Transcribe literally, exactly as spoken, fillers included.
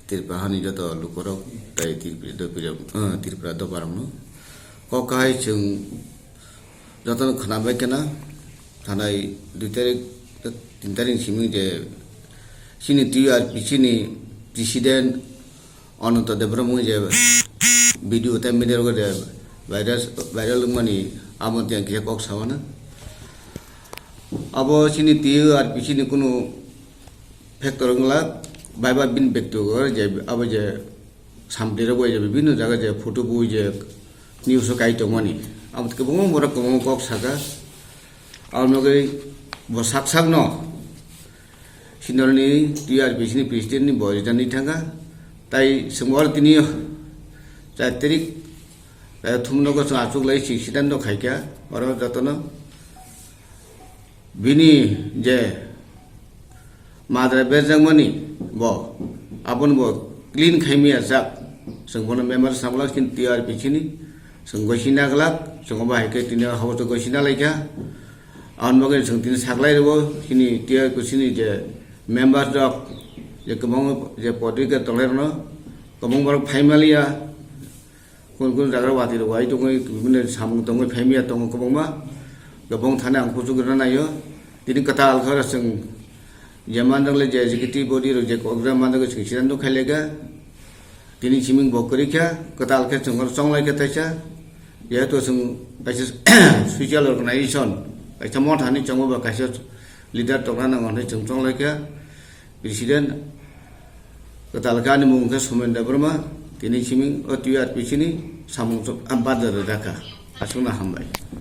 Tripura hani joto lukurok tei Tripura, Tripura, eh, Tripura doparokno kok kahai chwng jotono khwnabai kheno thanai dui tarik, tin tarik simi je chini T R P C ni president Ananta Debbarma je video tei media rogo je viral, viral wngmani abo tei ang kisa kok sawana. Abo chini T R P C ni kunu factor wngla, bai bai bini bektigoto je abo je samtwi rok bai je bibinno jaga je photo bui je news o kai tongmani. Abo kwbangma borok kwbangma kok saka. Abo nogwi bo sak sak no Sinor ni T R P C ni president ni bo rijani thanga. Tai sengwal tini char tarik, eh, thumno go achuk lai si sidan do khaikya, oro jotono bini je madra berjakmani bo, aboni bo clean khaimaya jak. Chwng bono member samlak sin T R P C ni, chwng gosina glak, chwng bo hai khe tini habo to gosina laikha. Aboni bagwi chwng tini saklai rwo, chini T R P C ni je member rok, je kwbangma je podrika tonglai rwno, kwbang borok phaimaliya, kun kun jaga watwi rok wai tongwi, bini samung tongwi phaimaya tongo kwbangma, kwbang thani ang kuchuk rwna naio. Tini kwtal khe chwng je manjak le je executive body rok je program manjak chwng sidan do khaileka. Tini siming bo kwrwi kha, kwtal khe chwng oro chonglai khe taisa. Jehetu chwng kaisa social organization, kaisa motha hinwi chongo ba kaisa leader tongna nango hinwi chwng chonglai kha. President kwtal khe ani mung khe Somen Debbarma, tini siming o T R P C ni samung chok-, am badar rwjak kha. Aswkno hambai.